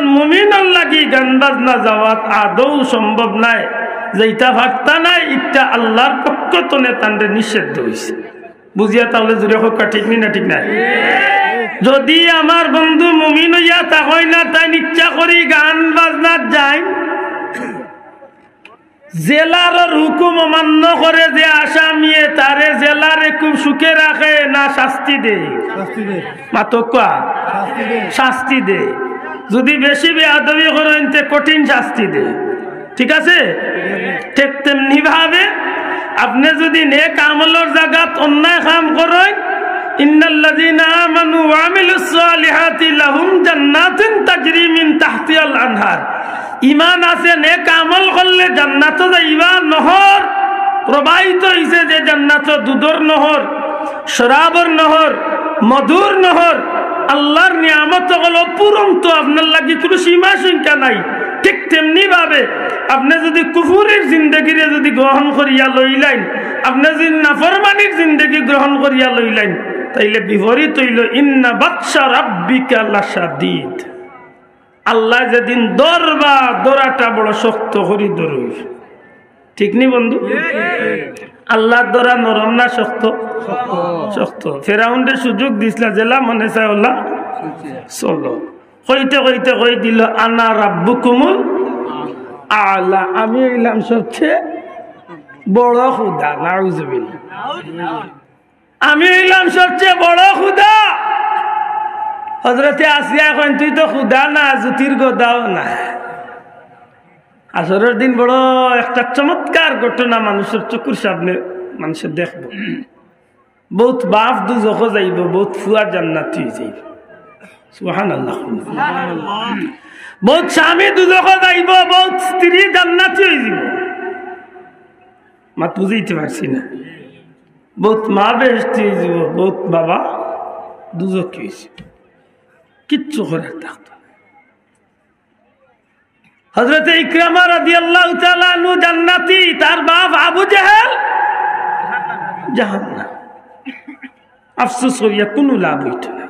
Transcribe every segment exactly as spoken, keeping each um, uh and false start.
মুমিনর লাগি গান বাজনা যাওয়াত আদৌ সম্ভব নায়, যেটা পারতা নায়, ইটা আল্লাহর পক্ষ তনে তানরে নিষেধ অইছে। বুঝিয়া তাইলে জুরে কউক্কা, ঠিক নি না ঠিক নায়? যদি আমার বন্ধু মুমিন অইয়া থাকইন না, তাইন ইচ্ছা করি গান বাজনাত যাইন, জেলারর হুকুম অমান্য করে যে আসামিয়ে, তারে জেলারে খুব সুখে রাখে না শাস্তি দেয়? শাস্তি দেয়। মাতউক্কা। শাস্তি দেয়। শাস্তি দেয়। যদি বেশি বেয়াদবি করইন, তে কঠিন শাস্তি দেয়। ঠিক আছে? ঠিক তেমনি ভাবে আপনে যদি নেক আমলর জাগাত অন্যায় কাম করইন, ইন্নাল্লাযীনা আমানু ওয়া আমিলুস সালিহাতি লাহুম জান্নাতুন তাজরি মিন তাহতিহাল আনহার। ইমান আছে, নেক আমল করলে জান্নাতো যাইবা, নহর প্রবাহিত অইছে যে জান্নাতো দুধর নহর, শরাবর নহর, মধুর নহর, আল্লাহর নিয়ামত অকল অফুরন্ত, আপনার লাগি কুনু সীমা সংখ্যা নাই। ঠিক তেমনি ভাবে আপনে যদি কুফুরির জিন্দেগিরে যদি গ্রহণ করিয়া লইলাইন, আপনে যদি নাফরমানির জিন্দেগি গ্রহণ করিয়া লইলাইন, তাইলে বিপরীত অইলো, ইন্না বাতশা রাব্বিকা লাশাদীদ। আল্লায় যেদিন ধরবা, ধরাটা বড় শক্ত করি ধরইন। ঠিক নি বন্ধু? আল্লাহর ধরা নরম না শক্ত? শক্ত। ফেরাউনরে সুযোগ দিছলা, যেলা মনে চায় অলা চলো। কইতে কইতে কই দিল, "আনা রাব্বুকুমুল আলা, আমি অইলাম সবচেয়ে বড় খুদা।" নাউজুবিল্লাহ। "আমি অইলাম সবচেয়ে বড় খুদা।" হযরতে আসিয়ায় কইন, "তুই তো খুদা না, জুতির গদাও না।" হাশরর দিন বড় একটা চমৎকার ঘটনা মানুষর চকুর সামনে মানুষে দেখবো। বউত বাপ দুজখো যাইবো, বউত ফুয়া জান্নাতি অইযাইবো। সুবহানাল্লাহ। বউত স্বামী দুজখো যাইবো, বউত স্ত্রী জান্নাতি অইযাইবো। মাত বুঝাইতে পারছি না। বউত মা বেহেশতি অইযাইবো, বউত বাবা দুজখি অইযাইবো। কিচ্ছু করার থাকতো না। হযরতে ইকরামা রাদিয়াল্লাহু তাআলা আনহু জান্নাতি, তার বাপ আবু জেহেল জাহান্নাম। আফসোস করিয়া কুনু লাভ অইতো না।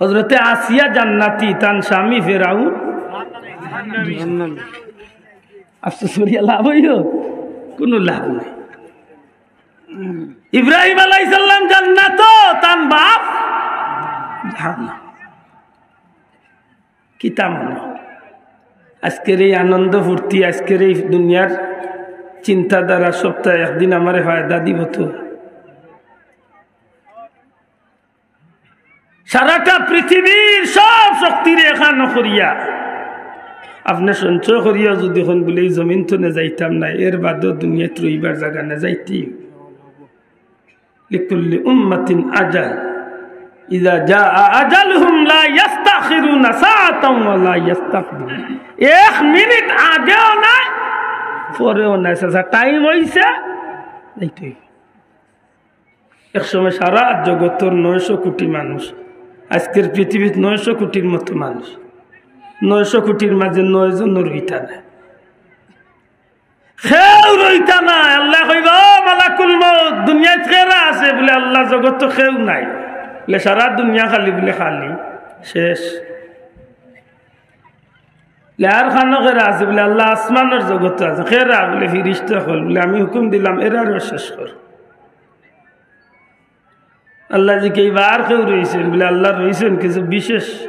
হযরতে আসিয়া জান্নাতি, তান স্বামী ফেরাউন জাহান্নামী। আফসোস করিয়া লাভ অইলো? কুনু লাভ নাই। ইব্রাহিম আলাইহিস সালাম জান্নাতো, তান বাপ জাহান্নাম। কিতা মনো? আজকের এই আনন্দ ফুর্তি, আজকের এই দুনিয়ার চিন্তাধারা সবতা একদিন আমারে ফায়দা দিবো তো। সারাটা পৃথিবীর সব শক্তিরে একখানো করিয়া, আপনে সঞ্চয় করিয়া যুদি কইন বুলে, "এই জমিন তনে যাইতাম না, এর বাদেও দুনিয়াত রইবার জাগা না, যাইতেই।" লিকুল্লি উম্মাতিন আজাল, ইযা জাআ আজালুহুম লা ইয়াস্তাখিরুনা সাআতান ওয়া লা ইয়াস্তাকদিমুন। এক মিনিট আগেও নাই, পরেও নাই। চাচা, টাইম অইছে, যাইতেই। এক সময় সারা জগতর নয়শো কোটি মানুষ, আজকের পৃথিবীত নয়শো কোটির মতো মানুষ, নয়শো কোটির মাঝে নয় জনও রইতা না, কেউ রইতা না। আল্লায় কইবা, "ও মালাকুল মউত, দুনিয়াত কেরা আছে?" বুলে, "আল্লাহ, জগতো কেউ নাই।" বুলে, "সারা দুনিয়া খালি?" বুলে, "খালি, শেষ।" বুলে, "আর খানো কেরা আছে?" বুলে, "আল্লাহ, আসমানর জগতো আছে।" "কেরা?" বুলে, "ফিরিস্তা অকল।" বুলে, "আমি হুকুম দিলাম, এরারেও শেষ কর।" আল্লায় জিকাইবা, "আর কেউ রইছইন?" বুলে, "আল্লাহ, রইছইন কিছু বিশেষ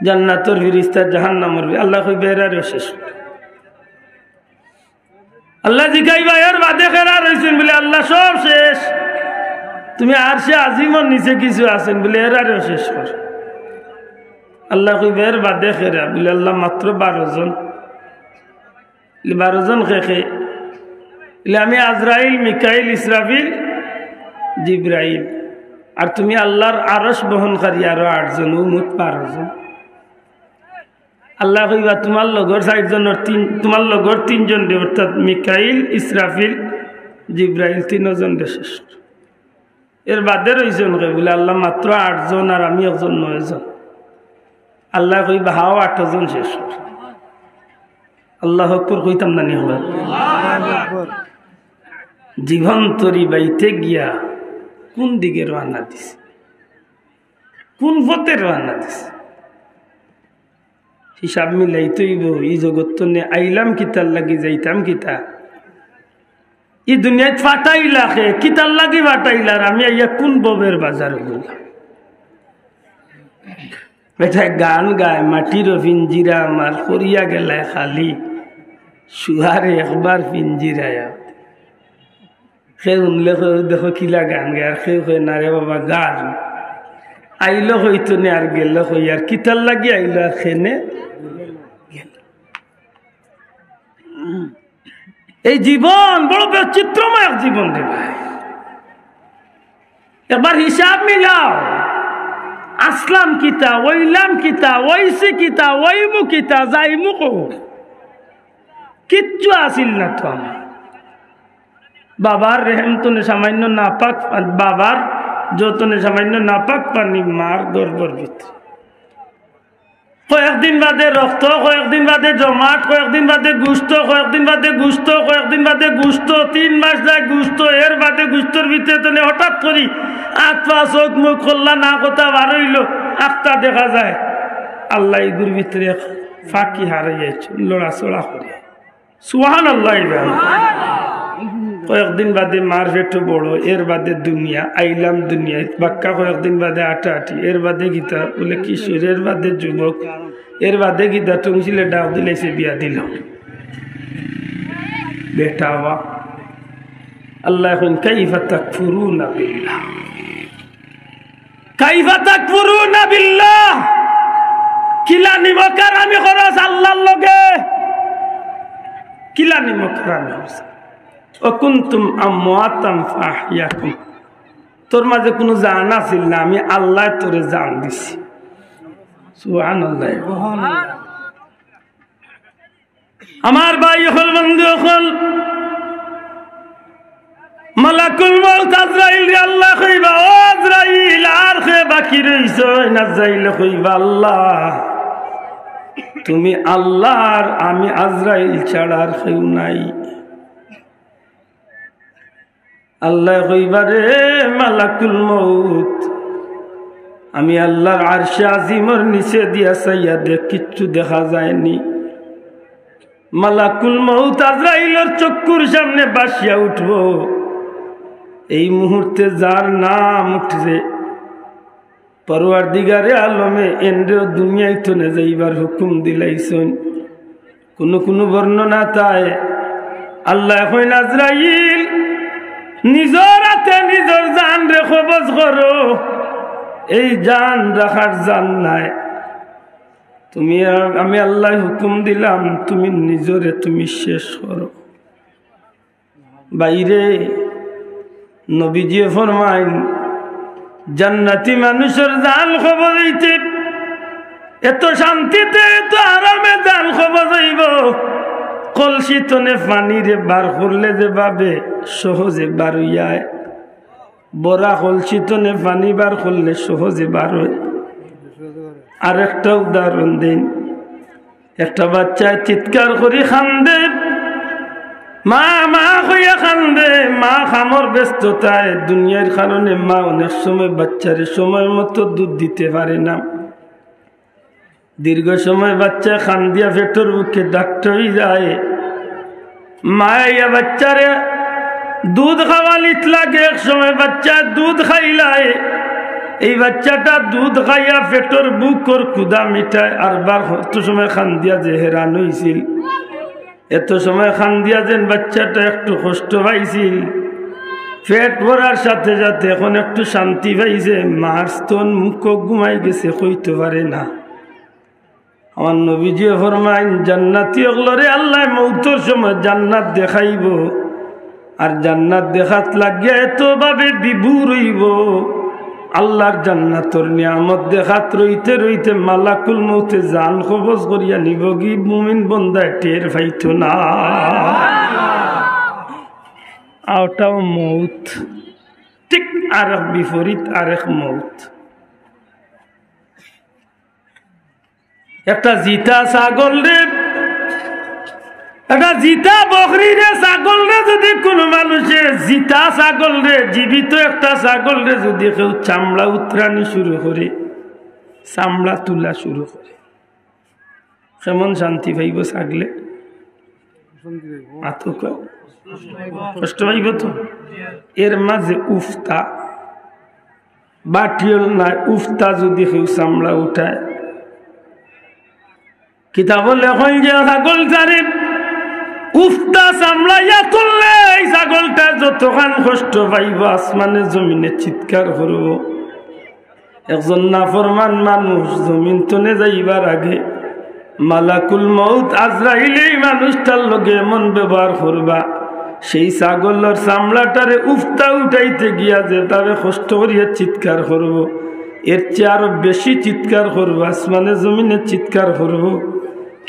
জান্নাতর ফিরিস্তা, জাহান্নামর ফিরিস্তা।" আল্লায় কইবা, "এরারেও শেষ কর।" আল্লায় জিকাইবা, "এর বাদে কেরা রইছইন?" বুলে, "আল্লাহ, সব শেষ। তুমি আরশে আজিমর নিচে কিছু আছইন?" বুলে, "এরারেও শেষ কর।" আল্লায় কইবা, "এর বাদে কেরা?" বুলে, "আল্লাহ, মাত্র বারো জন।" বুলে, "বারো জন কে কে?" বুলে, "আমি, আজরাইল, মিকাইল, ইসরাফিল, জিব্রাইল। আর তুমি আল্লাহর আরশ বহনকারী আরো আট জন, অউ মোট বারো জন।" আল্লায় কইবা, "তুমার লগর চাইর জনর তিন, তুমার লগর তিনজনরে, অর্থাৎ মিকাইল, ইসরাফিল, জিব্রাইল, তিনজনরে শেষ কর।" এর বাদে রইছইন কে? বুলে, "আল্লাহ, মাত্র আট জন, আর আমি একজন, নয় জন।" আল্লায় কইবা, "হাও, আট জন শেষ কর।" আল্লাহু আকবার কইতাম না নি? জীবন তরি বাইতে গিয়া কুন দিকে রওয়ানা দিছে? কুন পথে রওয়ানা দিছে? হিসাব মিলাইতে অইবো, ই জগত তনে আইলাম কিতার লাগি, যাইতাম কিতা? ই দুনিয়াত ফাটাইলা কে, কিতার লাগি ফাটাইলা? আর আমি আইয়া কুন ববের বাজার অইলাম? বেটায় গান গায়, "মাটির পিঞ্জিরা আমার, করিয়া গেলায় খালি, শুয়ারে একবার পিঞ্জিরায়।" কে হুনলে কয়, "দেখো কিলা গান গায়," আর কেউ কয়, "না রে বাবা, গান।" আইলো কই তনে আর গেলো কই, আর কিতার লাগি আইলো আর কেনে গেলো। এই জীবন বড় বৈচিত্র্যময় এক জীবন রে ভাই। একবার হিসাব মিলাও, আসলাম কিতা, অইলাম কিতা, অইছি কিতা, অইমু কিতা, যাইমু কো? কিচ্ছু আছিল না তো আমার। বাবার রেহেম তনে সামান্য নাপাক পা-, বাবার যতনে সামান্য নাপাক পানি মার গর্ভর ভিতরে। কয়েকদিন বাদে রক্ত, কয়েকদিন বাদে জমাট, কয়েকদিন বাদে গুস্ত, কয়েকদিন বাদে গুস্ত, কয়েকদিন বাদে গুস্ত, তিন মাস যায় গুস্ত, এর বাদে গুস্তর ভিতরে তনে হঠাৎ করি আত পা চোখ মুখ খোল্লা না কথা বার অইলো, আখতা দেখা যায় আল্লাহ ইগুর ভিতরে এক ফাঁকি হারাইয়াছে, লড়াচড়া করে। সুবহানাল্লাহ। কয়েকদিন বাদে মার পেটো বড়, এর বাদে দুনিয়া, আইলাম দুনিয়াত, বাক্কা কয়েকদিন বাদে আটাআটি, এর বাদে কিতা বলে কিশোর, এর বাদে যুবক, এর বাদে কিতা টুংসিলে ডাক দিলাইছে বিয়া দিল। বেটা বা আল্লাহ এখন কাইফা তাকফুরুনা বিল্লাহ। কাইফা তাকফুরুনা বিল্লাহ? কিলা নিমকহারামি করস আল্লাহর লগে? কিলা নিমকহারামি করস? ওয়া কুনতুম আমওয়াতান ফাআহইয়াকুম। তোর মাঝে কুনু জান আছিল না, আমি আল্লায় তোরে জান দিছি। সুবহানাল্লাহ। আমার ভাই অকল, বন্ধু অকল, মালাকুল মউত আজরাইলরে আল্লায় কইবা, "ও আজরাইল, আর কে বাকি রইছইন?" আজরাইলে কইবা, "আল্লাহ, তুমি আল্লাহ, আর আমি আজরাইল ছাড়া আর কেউ নাই।" আল্লায় কইবা, "রে মালাকুল মউত, আমি আল্লাহর আরশে আজিমর নিচে দিয়া চাইয়া দেখ, কিচ্ছু দেখা যায়নি।" মালাকুল মউত আজরাইলর চক্ষুর সামনে ভাসিয়া উঠবো। এই মুহূর্তে যার নাম উঠছে, পরওয়ারদিগারে আলমে এনরেও দুনিয়া তনে যাইবার হুকুম দিলাইছইন। কুনু কুনু বর্ণনাত আয়, আল্লায় কইন, "আজরাইল, নিজর আতে নিজর জানরে কবজ করো, এই জান রাখার জান নাই। তুমি, আমি আল্লায় হুকুম দিলাম, তুমি নিজরে তুমি শেষ করো।" বাইরে নবীজিয়ে ফরমাইন, জান্নাতি মানুষর জান কবজ অইতে এত শান্তিতে, এত আরামে জান কবজ অইবো, কলসি তনে পানিরে বার করলে যেভাবে সহজে বার অইয়ায়, ভরা কলসি তনে পানি বার করলে সহজে বার অয়। আরেকটা উদাহরণ দেইন, একটা বাচ্চায় চিৎকার করি কান্দে, "মা, মা" কইয়া কান্দে, মা কামর ব্যস্ততায়, দুনিয়ার কারণে মা অনেক সময় বাচ্চারে সময় মতো দুধ দিতে পারে না। দীর্ঘ সময় বাচ্চায় কান্দিয়া পেটর ভুকে ডাক্তারি যায়, মায় আইয়া বাচ্চারে দুধ খাওয়ানিত লাগে, এক সময় বাচ্চায় দুধ খাইলায়, এই বাচ্চাটা দুধ খাইয়া পেটর ভুকর ক্ষুধা মিটায়, আর বার অত সময় কান্দিয়া যে হেরান অইছিল, এত সময় কান্দিয়া যেন বাচ্চাটা একটু কষ্ট পাইছিল, পেট ভরার সাথে সাথে এখন একটু শান্তি পাইছে, মার স্তন মুখ ঘুমাই গেছে, কইতে পারে না। আমার নবীজিয়ে ফরমাইন, জান্নাতি অকলরে আল্লায় মউতর সময় জান্নাত দেখাইবো, আর জান্নাত দেখাত লাগিয়া এত ভাবে বিভোর অইবো, আল্লাহর জান্নাতর নিয়ামত দেখাত রইতে রইতে মালাকুল মউতে জান কবজ করিয়া নিবোগি, মুমিন বন্দায় টের পাইতো না। অউটাও মউত, ঠিক আরেক বিপরীত আরেক মউত। একটা জিতা ছাগলরে, একটা জিতা বকরিরে, ছাগলরে যুদি কুনু মানুষে, জিতা ছাগলরে, জীবিত একটা ছাগলরে যুদি কেউ চামড়া উতরানি শুরু করে, চামড়া তুলা শুরু করে। কেমন শান্তি পাইবো ছাগলে? মাতো কও। কষ্ট পাইবো তো। এর মাঝে উফতা, বাটিওল নাই, উফতা যদি কেউ চামড়া উঠায়, কিতাবো লেখইন যে ছাগলটারে উফতা চামড়া ইয়া তুললে এই ছাগলটা যতখান কষ্ট পাইবো, আসমানে জমিনে চিৎকার করবো। একজন নাফরমান মানুষ জমিন তনে যাইবার আগে মালাকুল মউত আজরাইলে এই মানুষটার লগে এমন ব্যবহার করবা, সেই ছাগলর চামড়াটারে উফতা উঠাইতে গিয়া যেভাবে কষ্ট করিয়া চিৎকার করবো, এর চেয়ে আরো বেশি চিৎকার করবো, আসমানে জমিনে চিৎকার করবো।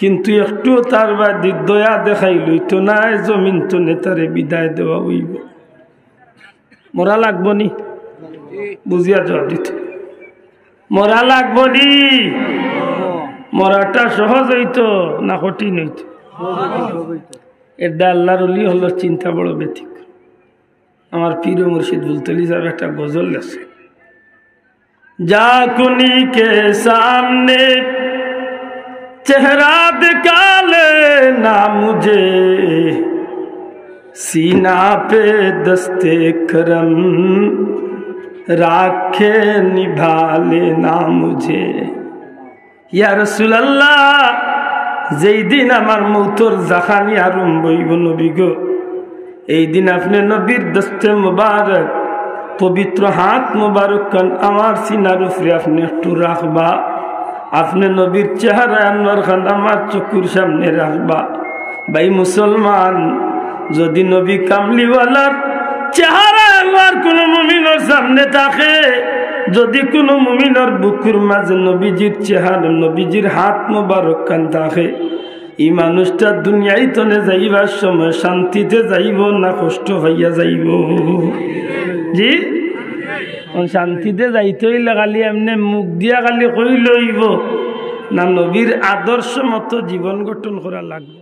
কিন্তু একটুও তার বাদে দয়া দেখাইল অইতো নায়, জমিন তনে তারে বিদায় দেওয়া অইবো। মরা লাগবো নি? বুঝিয়া জবাব দিত। মরা লাগবো নি? মরাটা সহজ অইতো না কঠিন অইতো? এর দ্বারা আল্লাহর ওলি অকলর চিন্তা বড় ব্যতিক্রম। আমার পীর ও মুর্শিদ ফুলতলি সাহেব একটা গজল আছে, جا کنی کے سامنے چہرہ دکھا لینا مجھے، سینہ پہ دست کرم رکھ کے نبھا لینا مجھے۔ ইয়া রাসূলুল্লাহ, যেই দিন আমার মউতর জাখানি আরম্ভ অইবো নবী গো, এই দিন আপনে নবীর দস্তে মুবারক, পবিত্র হাত মুবারক খান আমার সিনার উপরে আপনে একটু রাখবা, আপনে নবীর চেহারা আনোয়ার খান আমার চকুর সামনে রাখবা। ভাই মুসলমান, যদি নবী কামলিওয়ালার চেহারা আনোয়ার কুনু মুমিনর সামনে থাকে, যদি কুনু মুমিনর বুকুর মাঝে নবীজির চেহারা, নবীজির হাত মোবারক খান থাকে, ই মানুষটা দুনিয়াই তনে যাইবার সময় শান্তিতে যাইবো না কষ্ট পাইয়া যাইবো? জি, অখন শান্তিতে যাইতে অইলে খালি এমনে মুখ দিয়া খালি কইলে অইবো না, নবীর আদর্শ মতো জীবন গঠন করা লাগবো।